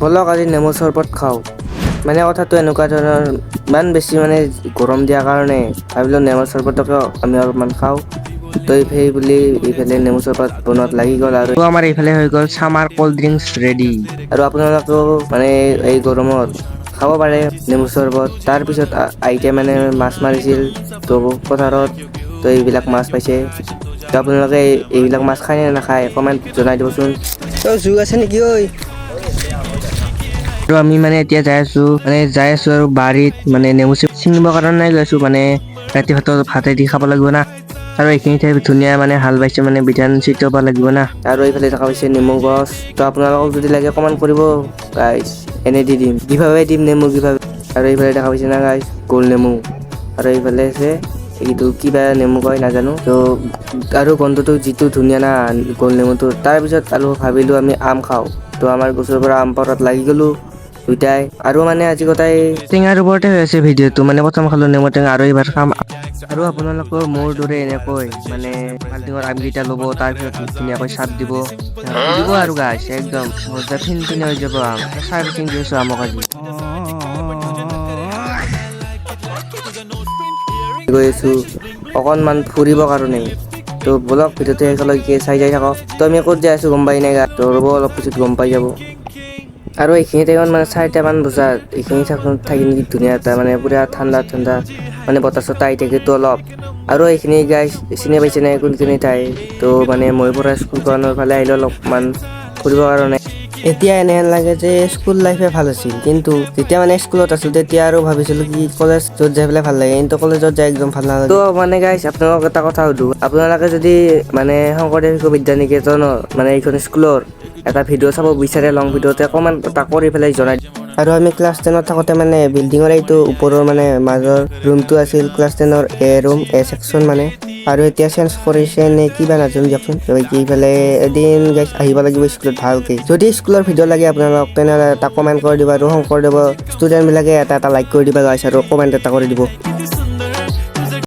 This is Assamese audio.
ব'লক আজি নেমু চৰবত খাওঁ। মানে কথাটো এনেকুৱা ধৰণৰ, ইমান বেছি মানে গৰম দিয়াৰ কাৰণে ভাবিলোঁ নেমু চৰবতকে আমি অলপমান খাওঁ। তো সেই বুলি এইফালে নেমু চৰবত বনোৱাত লাগি গ'ল। আৰু আমাৰ এইফালে হৈ গ'ল ছামাৰ কল্ড ড্ৰিংকছ ৰেডি। আৰু আপোনালোকেও মানে এই গৰমত খাব পাৰে নেমু চৰবত। তাৰপিছত আইতাই মানে মাছ মাৰিছিল তো পথাৰত, তো এইবিলাক মাছ পাইছে। তো আপোনালোকে এইবিলাক মাছ খায় নে নাখায়, কমেণ্ট জনাই দিবচোন। জোক আছে নেকি ঐ? আৰু আমি মানে এতিয়া যাই আছো, মানে যাই আছো আৰু বাৰীত মানে নেমু ছিঙিবৰ কাৰণে গৈ আছো। মানে ৰাতি ভাতত ভাতেদি খাব লাগিব না। আৰু এইখিনি ঠাই ধুনীয়া, মানে হাল বাইছে, মানে বিধান ছিটাব লাগিব না। আৰু এইফালে দেখা পাইছে নেমু গছ। তো আপোনালোকক যদি লাগে কমেণ্ট কৰিব গাইছ, এনে দি দিম, কিভাৱে দিম নেমু কিভাৱে। আৰু এইফালে দেখা পাইছে না গাইছ, গোল নেমু। আৰু এইফালে আছে এইটো কিবা নেমু কয় নাজানো। তো আৰু গোন্ধটো যিটো ধুনীয়া না গোল নেমুটো। তাৰপিছত আৰু ভাবিলোঁ আমি আম খাওঁ। তো আমাৰ গছৰ পৰা আম পৰাত লাগি গ'লো দুইটাই। আৰু মানে আজি গোটাই টেঙাৰ ওপৰতে হৈ আছে ভিডিঅ'টো। মানে প্ৰথম খালো নেমু টেঙা আৰু এইবাৰ খাম। আৰু আপোনালোকেও মোৰ দৰে এনেকৈ মানে বাল্টিঙৰ আমকেইটা ল'ব, তাৰপিছত ধুনীয়াকৈ চাপ দিব দিব আৰু গাইছ, একদম মজা ফিনফিনে হৈ যাব আম। চাৰ্ভিচিং দি আছোঁ আমক আজি। গৈ আছোঁ অকণমান ফুৰিবৰ কাৰণে। তো ব'লক, ভিডিঅ'টো শেষলৈকে চাই যাই থাকক। তো আমি ক'ত যাই আছোঁ গম পাই নাই, তো ৰ'ব, অলপ পিছত গম পাই যাব। আৰু এইখিনি টাইমত মানে 4টামান বজাত এইখিনি থাকি নেকি ধুনীয়া এটা মানে পূৰা ঠাণ্ডা ঠাণ্ডা মানে বতাহ চতাহ আহি থাকেতো অলপ। আৰু এইখিনি গাইছ চিনি পাইছে নাই কোনখিনি ঠাই? তো মানে মই পৰা স্কুলখনৰ ফালে আহিলোঁ অলপমান ফুৰিবৰ কাৰণে। এতিয়া এনেহেন লাগে যে স্কুল লাইফে ভাল আছিল, কিন্তু যেতিয়া মানে স্কুলত আছিলোঁ তেতিয়া আৰু ভাবিছিলোঁ কি কলেজত যাই পেলাই ভাল লাগে, কিন্তু কলেজত যাই একদম ভাল নালাগে। তো মানে গাইছ, আপোনালোকক এটা কথা সুধোঁ, আপোনালোকে যদি মানে শংকৰদেৱ শিশু বিদ্যা নিকেতনৰ মানে এইখন স্কুলৰ এটা ভিডিঅ' চাব বিচাৰে, লং ভিডিঅ'তে অকণমান এটা কৰি পেলাই জনাই। আৰু আমি ক্লাছ 10ত থাকোঁতে মানে বিল্ডিঙৰ এইটো ওপৰৰ মানে মাজৰ ৰুমটো আছিল ক্লাছ 10ৰ এ ৰুম, এ ছেকশ্যন মানে। আৰু এতিয়া চেঞ্জ কৰিছে নে কিবা নাজানো দিয়কচোন। তো এইফালে এদিন গাইছ আহিব লাগিব স্কুলত ভালকে। যদি স্কুলৰ ভিডিঅ' লাগে আপোনালোক, তেনেহ'লে এটা কমেণ্ট কৰি দিব। আৰু শংকৰদেৱৰ ষ্টুডেণ্টবিলাকে এটা এটা লাইক কৰি দিবা গাইছ, আৰু কমেণ্ট এটা কৰি দিব।